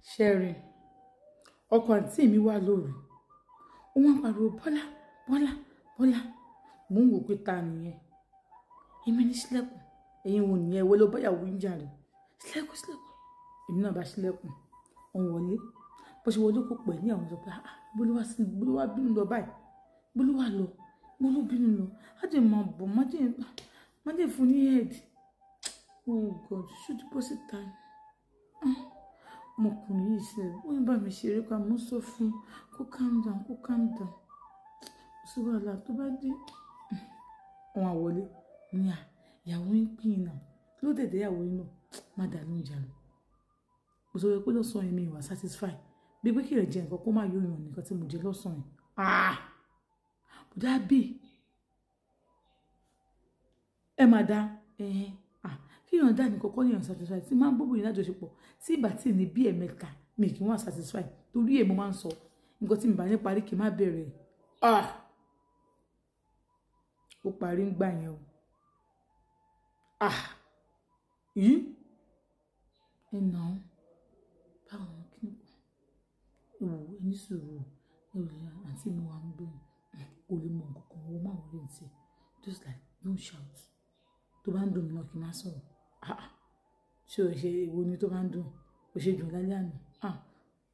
Ṣẹ́rin ọkọ àǹtí mi wà lóru, ó wọ́n pariwo Bọ́lá Bọ́lá Bọ́lá. Mò ń wò pé ta nìyẹn, èmi ní sílẹ̀kùn, ẹ̀yin wò nìyẹn, wọlé báyàwó ń jà rẹ̀, sílẹ̀kùn sílẹ̀kùn. Èmi náà bá sílẹ̀kùn, òun wọlé. Bó ṣe wọlé kó pẹ̀ ní àwọn sọ pé ah, bólúwà sí, bólúwà bínú lọ báyìí, bólúwà lọ, bólú bínú lọ, á jẹ́ máa bọ̀, má jẹ́ fún ní head. Oh God, ṣó ti bọ́ síta ni? Ọmọkùnrin yìí ṣe ó ń bá mi ṣeré pa, mo sọ fún kó calm down, kó calm down. Kò sí wàhálà tó bá dé. Wọn á wọlé ní à, ìyàwó ń pín in náà. Kí ló dé ìyàwó yín náà? Má dà lóhùn jàre. Mo sọ pé lọ́sàn-án yìí mi wà satisfy. Bí pé kí ẹ jẹ nǹkan kó má yó yàn nǹkan tí mo jẹ lọ́sàn-án yìí. Ah! Bùdá bí. Ẹ máa dá ẹ̀hẹ́n. Ah! Kí èèyàn dá nìkan kọ́ ní satisfy. Tí máa ń bóbó yìí lájọṣepọ̀, tí ìgbà tí ní bí ẹ̀mẹ́ta mi kì í wà satisfy. Torí ẹ̀ mo máa ń sọ nǹkan tí mi bá ní parí kì í má bẹ̀rẹ̀. Ah! Ó parí ń gbà yẹn o. Ah! Yìí? Ẹ nà án. Báwo kí ni kò? Ẹ wò ó, ẹ ní sùúrù. Ẹ wò ó, àǹtí mi wà ń bẹ̀. Kò lè mọ nǹkan kan, owó máa wọlé ní tiẹ̀. Just like don't shout. Tó bá ń dùn mí náà kí n má sọ̀rọ̀. Ah! Ṣé o ṣe èwo ni tó bá ń dùn? O ṣe dùn lálẹ́ àná. Ah!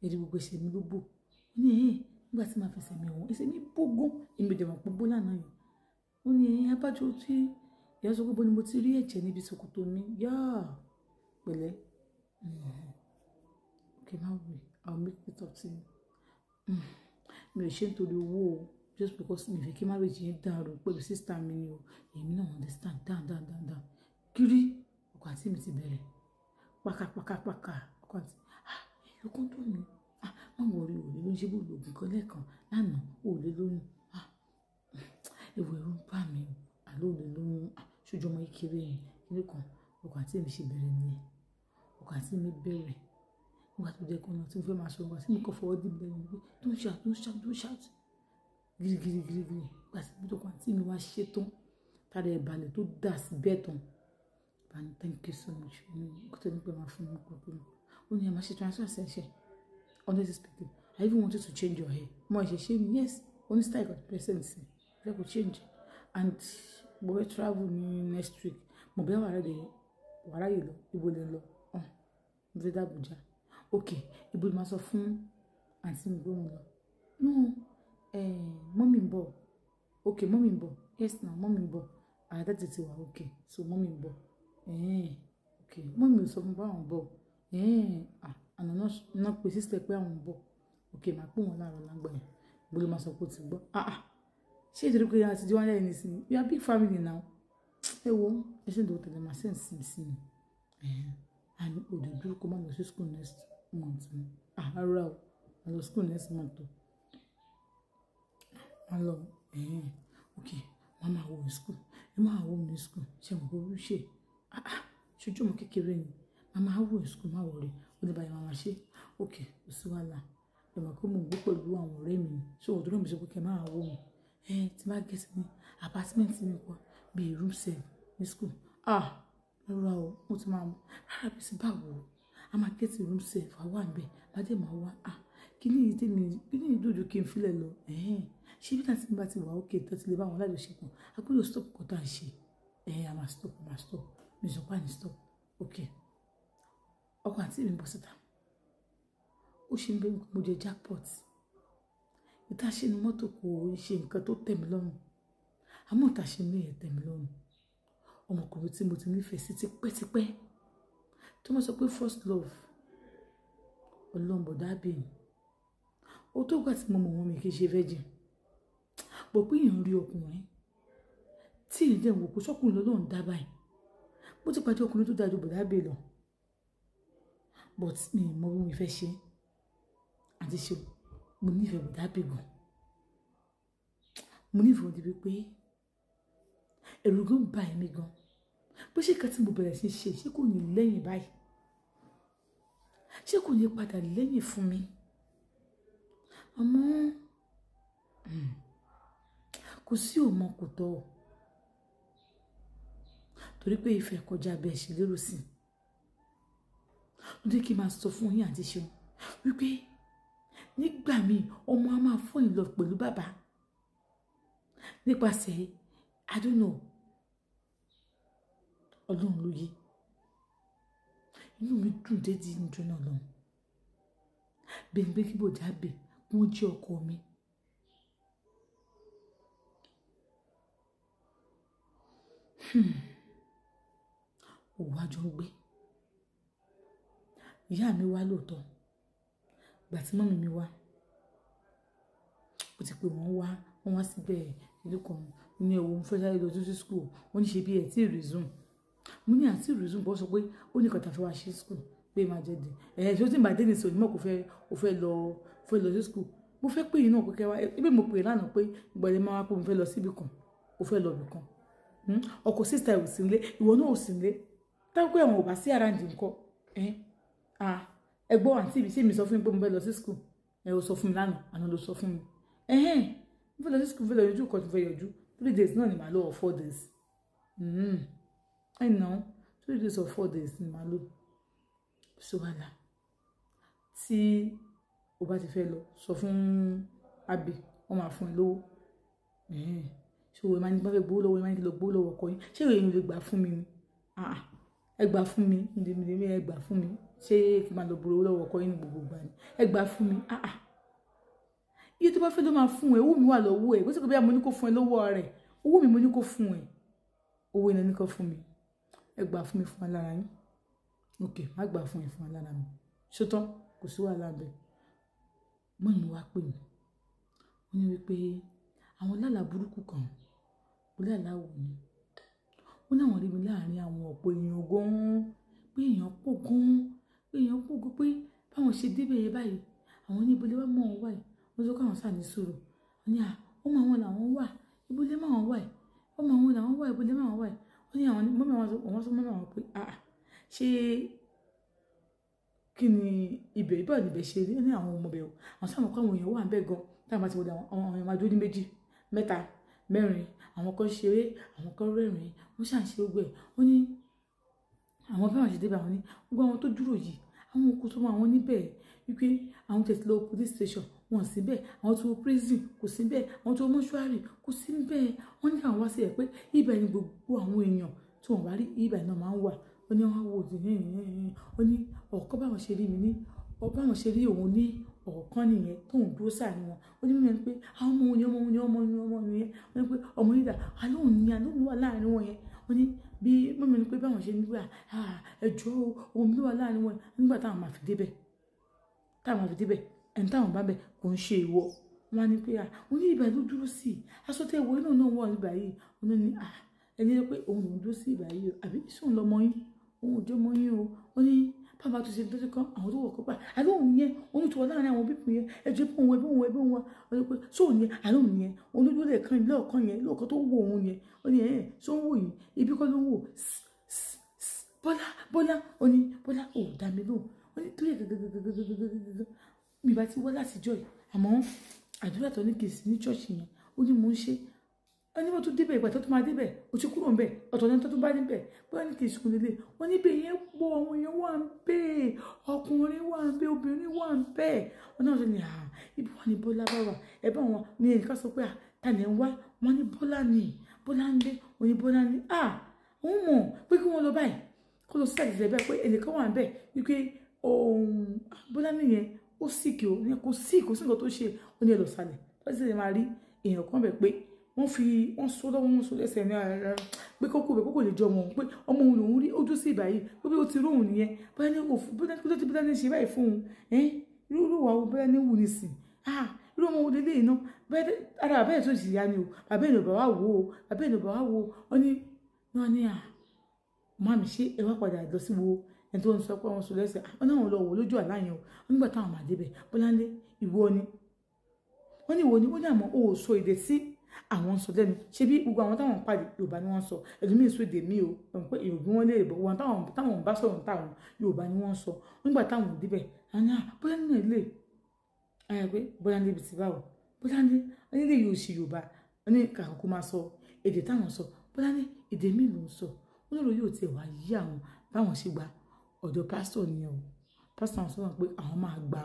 Ẹ̀rí gbogbo ẹsẹ̀ mi ló bò. Ó ní ẹ̀hìn nígbà tí màá fẹsẹ̀ mi wọ̀n, ẹsẹ̀ mi bó gún. Èmi ò dẹ̀ mọ̀ pé bó lánàá yẹn. Ó ní ẹ̀hìn abájọ tí ìyá sọ pé bó ni mo ti rí ẹ̀jẹ̀ níbi ṣòkòtò mi. Yáà! Pẹ̀lẹ́. Okay, má worry. I'll make it up to you. Mi ò ṣe nítorí owó o. Just because mi fẹ́ kí marriage yẹn dàrú pẹ̀lú sister mi ni o. Èmi náà understand down down down down. Kiri ọkọ àǹtí mi ti bẹ̀rẹ̀. Paka paka paka. Ọkọ àǹtí, ah, ọkọ ń dùn mí. Ah, má worry, ò lè lóyún, ṣé bó lo ògùn kan lẹ́ẹ̀kan lánàá, ò lè lóyún. Ah, ewu ẹ̀rù ń bà mí o. Àlọ́ ò lè lóyún. Ah, ṣojú ọmọ kékeré ni. Kíni kan ọkọ àǹtí mi ṣe bẹ̀rẹ̀ nìyẹn. Ọkọ àǹtí mi bẹ̀rẹ̀. Nígbà tó jẹ́ kó náà tí mo fẹ́ máa sọ, nígbà tí mo kọ́ fọwọ́ dí mi lẹ́nu pé don't shout, don't shout, don't shout. Gírí gírí gírí gírí. Nígbà tí ọkọ àǹtí mi wá ṣe tán, tára ẹ̀ balẹ̀ tó dà sí bẹ́ẹ̀ tán. Bá ní thank you so much. Ní kó tó ní pé máa fún mi kó pé ó ní ẹ máa ṣe transfer ṣẹ̀ṣẹ̀. Honestly speaking, I even wanted to change your hair. Mo ṣe ṣe ni yes, only style got present sí. Fẹ́ kó change. And mo fẹ́ travel ní next week. Mo bẹ́ wàrà dé wàrà yìí lọ, ibo lè lọ. Oh, mo fẹ́ dé Abuja. Okay, ibo ni màá sọ fún àǹtí mi pé mo lọ. No, mummy ń bọ̀. Okay, mummy ń bọ̀. Yes now, mummy ń bọ̀. Ah, daddy ti wà okay. So mummy ń bọ̀. Okay, mummy ò sọ fún mi pé àwọn ń bọ̀. Ah, àná náà pé sister pé àwọn ń bọ̀. Okay, màá pè wọ́n láàárọ̀ lágbà yẹn. Ibo ló máa sọ pé ó ti gbọ́. Ah ah. Ṣé ìtorí pé a ti di wọ́n lẹ́yìn nísìnyí? We are big family now. Ẹ wo, ẹ ṣe ń dòwò tẹ̀lé màá send sí mi sí mi. And òde dúró kó má lọ sí school next month. Ah, rárá o. Màá lọ school next month o. Màá lọ. Okay, màá máa wo school. Ẹ máa wo mi school. Ṣé mo kò rí ṣe? Ah ah, ṣojú ọmọ kékeré ni. Màá máa wo school, má worry. Ó ní báyìí màá máa ṣe. Okay, kò sí wàhálà. Ẹ mọ̀ pé mò ń gbé pẹ̀lú àwọn ọ̀rẹ́ mi ni. So òdúró mi sọ pé kí ẹ máa wo mi. Tí màá get ní apartment mi kọ́ bí room serve ní school. Ah, rárá o, mo ti máa mọ̀. Rárá bí sí báwo. A máa get room serve, àwa wà níbẹ̀. Màá dẹ̀ máa wá. Ah, kí ni ìdí mi? Kí ni ìdójú kí n filẹ̀ lọ? Ṣé bí láti bá ti wà okay tó ti lè bá wọn lájọṣepọ̀? A gbọdọ̀ stop nǹkan tí à ń ṣe. A máa stop, a máa stop. Mi sọ pé a ní stop. Okay. Ọkọ àǹtí mi bọ́ síta. Ó ṣe ń bẹ́ mi pé mo jẹ jackpot. Ìta ṣe ni mọ́tò kò ṣe nǹkan tó tẹ́ mi lọ́rùn. Àmọ́ ìta ṣe ní ẹ̀ tẹ́ mi lọ́rùn. Ọmọkùnrin tí mo ti nífẹ̀ẹ́ sí tipẹ́tipẹ́. Tó máa sọ pé first love, Ọlọ́run bọ̀dá bí mi. Ó tó ìgbà tí mo mọ̀ wọ́n mi kì í ṣe virgin. Bọ̀ pé èèyàn rí ọkùnrin tí èèyàn dẹ̀ wò pé sọ́kùnrin lọ́lọ́run dá báyìí. Mo ti pàdé ọkùnrin tó dáa ju bọ̀dá bí lọ. But mi ò mọ bí mo fẹ́ ṣe. Àti ṣe mo nífẹ̀ẹ́ bọ̀dá bí gan. Mo nífẹ̀ẹ́ wọn débi pé ẹ̀rù gan bà èmi gan. Bó ṣe nǹkan tí mo bẹ̀rẹ̀ sí ṣe, ṣé kò ní lẹ́yìn báyìí? Ṣé kò ní padà lẹ́yìn fún mi? Àmọ́, kò sí òmọ kò tọ́ ọ. Torí pé ìfẹ́ kọjá bí ẹ ṣe lérò sí. Ó dé kí n máa sọ fún yín àti ṣeun. Wípé nígbà míì ọmọ a máa fall in love pẹ̀lú bàbá nípasẹ̀, I don't know, Ọlọ́run ló yé. Inú mi dùn dédé níjọ́ náà lọ́hùn. Bẹ́ẹ̀ ni pé kí bọ̀dá bẹ̀ wọ́n jẹ́ ọkọ mi. Òwò àjọ ń gbé. Ìyá mi wá lóòótọ́. Ìgbà tí mọ́mì mi wá, ó ti pé wọ́n wá, wọ́n wá síbẹ̀ ìlú kan. Mo ní ẹ̀wọ̀, mo fẹ́ sáré lọ sí school. Wọ́n ní ṣe bí ẹ̀ tí ì resume. Mo ní àti resume, bó sọ pé ó ní nǹkan tí a fẹ́ wá ṣe school pé máa jẹ́ dé. Ẹ̀ ṣé ó tí ń bá dé nísìnyí, onímọ̀ kò fẹ́, ó fẹ́ lọ, fẹ́ lọ sí school. Mo fẹ́ pè yín náà pé kí ẹ wá. Ibi mo pè lánàá pé ìgbà lè máa wá pé mo fẹ́ lọ síbi kan, ó fẹ́ lọ ibì kan. Ọkọ sister ò sí nílé, ìwọ náà ò sí nílé. Táwọn pé àwọn ò bá sí around ńkọ́. Ẹ gbọ́ àǹtí mi, ṣé mi sọ fún yín pé mo fẹ́ lọ sí school? Ẹ ò sọ fún mi lánàá, àná ló sọ fún mi. Ẹ̀hẹ́n, mo fẹ́ lọ sí school, mo fẹ́ lọ yọjú nǹkan tí mo fẹ́ yọjú. 3 days náà ni màá lò or 4 days. Ẹ nà án, 3 days or 4 days ni màá lò. So wàhálà. Tí o bá ti fẹ́ lọ, sọ fún Abby, wọ́n máa fún ẹ lówó. Ṣé o máa ní bá fẹ́ gbowó lọ́wọ́, ẹ máa ní kí lọ gbowó lọ́wọ́ ọkọ yín? Ṣé èèyàn lè gbà fún mi ni? Ẹ gbà fún mi, ǹdèmídèmí ẹ gbà fún mi. Ṣé kí n máa lọ gbowó lọ́wọ́ ọkọ yín ní gbogbo ìgbà ni? Ẹ gbà fún mi. Iye tó bá fẹ́ ló máa fún ẹ, owó mi wà lọ́wọ́ ẹ. Bó ṣe pé bí mo ní kó fún ẹ lówó rẹ̀, owó mi mo ní kó fún ẹ. Owó iná ní kó fún mi. Ẹ gbà fún mi fún alára yín. Ok, má gbà fún ẹ fún alára mi. Ṣé tán? Kò sí wàhálà bẹ́ẹ̀. Mọ́mì mi wá pè mí. Wọ́n ní wípé àwọn lálàá burúkú kan, mo lálàá wò ni. Wọ́n ní àwọn rí mi láàárín àwọn ọ̀pọ̀ èèyàn gan-an, pé èèyàn pọ̀ gan-an, pé èèyàn pọ̀ gan-an, pé báwọn ṣe dé bẹ́ẹ̀ báyìí, àwọn ní ibo lè wá mọ́ wọn wá yìí. Wọ́n sọ pé àwọn sá ní sùúrù. Wọ́n ní ọmọ àwọn làwọn wà, ibo lè má wọn wá yìí. Ọmọ àwọn làwọn wà, ibo lè má wọn wá yìí. Wọ́n ní àwọn ní, mọ́mì àwọn sọ, wọ́n sọ mọ́mì àwọn pé, ṣé kí ni ibẹ̀, báwo ni ibẹ̀ ṣe rí? Wọ́n ní àwọn ọmọ bẹ̀ o. Àwọn sábà mọ̀ pé àwọn èèyàn wà níbẹ̀ gan. Tí àwọn bá ti wọlé, àwọn èèyàn máa dúró ní méjì, mẹ́ta, mẹ́rin. Àwọn kan ṣeré, àwọn kan rẹ́rìn-ín, wọ́n ṣà ń ṣe gbogbo ẹ̀. Wọ́n ní àwọn báwọn ṣe dé bá wọn ní gbogbo àwọn tó dúró yìí, àwọn òkú tó mọ àwọn níbẹ̀ wípé àwọn tẹ̀sí lọ police station, wọ́n sí bẹ́ẹ̀, àwọn tó wọ prison kò sí bẹ́ẹ̀, àwọn tó wọ mọ́ṣúárì kò sí bẹ́ẹ̀. Wọ́n ní káwọn wá sí ẹ̀ pé ibẹ̀ ni gbogbo àwọn èèyàn tí wọ́n wá rí, ibẹ̀ náà máa ń wà. Ó ní wọ́n wò ó ní, ó ní ọ̀kan báwọn ṣe rí mi ní, báwọn ṣe rí òun ní ọ̀kan nìyẹn tóun dúró sáàrin wọn. Ó ní mímọ̀ pé àwọn ọmọ òun ni, ọmọ òun ni, ọmọ òun ni, ọmọ òun ni. Ó ní pé ọmọ yìí dà, àlóhùn ni, àlóhùn wà láàrin wọn yẹn. Ó ní bí mọ́mí ní pé báwọn ṣe ní pé ẹjọ́ o, ọmọ mi ló wà láàrin wọn nígbà táwọn máa fi débẹ̀. Táwọn máa fi débẹ̀, ẹni táwọn bá bẹ̀ kò ń ṣe ìwọ. Wọ́n á ní pé ó ní ibà ló dúró sí i. Aṣọ tẹ́ ìwọ inú náà wọ̀ nígbà yìí. Ó ní ẹni pé òun ló ń dúró sí ìgbà yìí o, àbí sóun lọmọ yín? Òun ò jẹ́ ọmọ yín o. Ó ní bàbá tó ṣe tó ṣe kán, àwọn tó wọ̀ kó pa. Àlóhùn yẹn, òun ló ti wọ láàrin àwọn pípù yẹn. Ẹ jẹ́ bóun, ẹ bóun, ẹ bóun wá. Ó ní pé sóun yẹn, àlóhùn yẹn, òun ló dúró lẹ́ẹ̀kan, lọ́ọ̀kan yẹn, lọ́ọ̀kan tó wò òun yẹn. Ó ní ṣó ń wò yín? Ibi kọ́ ló ń wò. Bọ́lá, Bọ́lá, ó ní Bọ́lá ò dá mi lóhùn. Ó ní torí ẹ̀ gẹ́gẹ́gẹ́gẹ́gẹ́gẹ́gẹ́. Mi bá ti wá láti jọ́ yìí. Àmọ́ àdúrà tó ní kì í sí ní ṣọ́ọ̀ṣì yẹn, ó ní mò ń ṣe. Ó ní wọ́n tún débẹ̀, ìgbà tó tún máa débẹ̀, ó ti kúrò ńbẹ̀, ọ̀tọ̀ ní tó tún bá níbẹ̀. Bóyá ní kì í sùn lélẹ̀. Wọ́n níbẹ̀ yẹn pọ̀, àwọn èèyàn wà ń bẹ̀, ọkùnrin wà ń bẹ̀, obìnrin wà ń bẹ̀. Wọ́n náà sọ ní, ibi wà ní Bọ́lá bá wà. Ẹ bá wọn ní ẹnìkan sọ pé, ta ni ẹ ń wá? Wọ́n ní Bọ́lá ni, Bọ́lá ń lé, wọ́n ní Bọ́lá ni. Òun mọ̀ pé kí wọ́n lọ báyìí. Kó lọ sí àjẹsẹ̀ bẹ́ẹ̀ pé ẹnìkan wà ń bẹ̀ wípé òun Bọ́lá nìyẹn, ó sick o, ní kò sick, kò sí nǹkan tó ṣe, ó ní ẹ lọ sálẹ̀. Wọ́n sì lè máa rí èèyàn kan bẹ̀ pé wọ́n fi wọ́n sọ lọ́wọ́, wọ́n sọ lẹ́sẹ̀ ní ara pé kókó bẹ̀ kókó lè jọ ọmọ òun pé ọmọ òun lòún rí ojú sí ìbàyí pé bí ó ti róhùn nìyẹn. Bóyá ní òfin, bóyá ní bóyá ní ṣe báyìí fún òun, irú irú wa wo bóyá ní wù ní sìn. Irú ọmọ wo lélẹ́yìí náà? Bóyá ara bàbá ẹ̀ tó sì yá ni o, bàbá ẹ̀ ló bá wá wò ó, bàbá ẹ̀ ló bá wá wò ó. Ó ní wọ́n ní màmí ṣé ẹ wá padà lọ sí wo ẹni tó ń sọ pé wọ́n sọ lẹ́sẹ̀. Wọ́n náà lọ wò lójú àlá yẹn o. Wọ́n nígbà táwọn máa débẹ̀, Bọ́láńlé ìwọ ni. Wọ́n ní ìwọ ni, ó ní àmọ́ o ò sọ èdè sí àwọn ń sọ lẹ́nu. Ṣé bí gbogbo àwọn táwọn ń pàdé Yorùbá ni wọ́n ń sọ. Ẹlòmíì sọ èdè mi o, ẹ̀ mọ̀ pé èèyàn bí wọ́n lè bọ̀. Wọn táwọn bá sọ̀rọ̀ táwọn Yorùbá ni wọ́n ń sọ. Nígbà táwọn débẹ̀, àní Bọ́láńlé náà lè. Ayọ̀ pé Bọ́láńlé ibi tí báwo. Bọ́láńlé, wọ́n ní lè yóò ṣe Yorùbá. Wọ́n ní kàkà kó máa sọ èdè táwọn sọ. Bọ́láńlé èdè mi ló ń sọ. Wọ́n lérò yóò tiẹ̀ wá yí àwọn báwọn ṣe gba ọ̀dọ̀ pásítọ̀ nìyẹn o. Pásítọ̀ àwọn sọ pé àwọn máa gbà.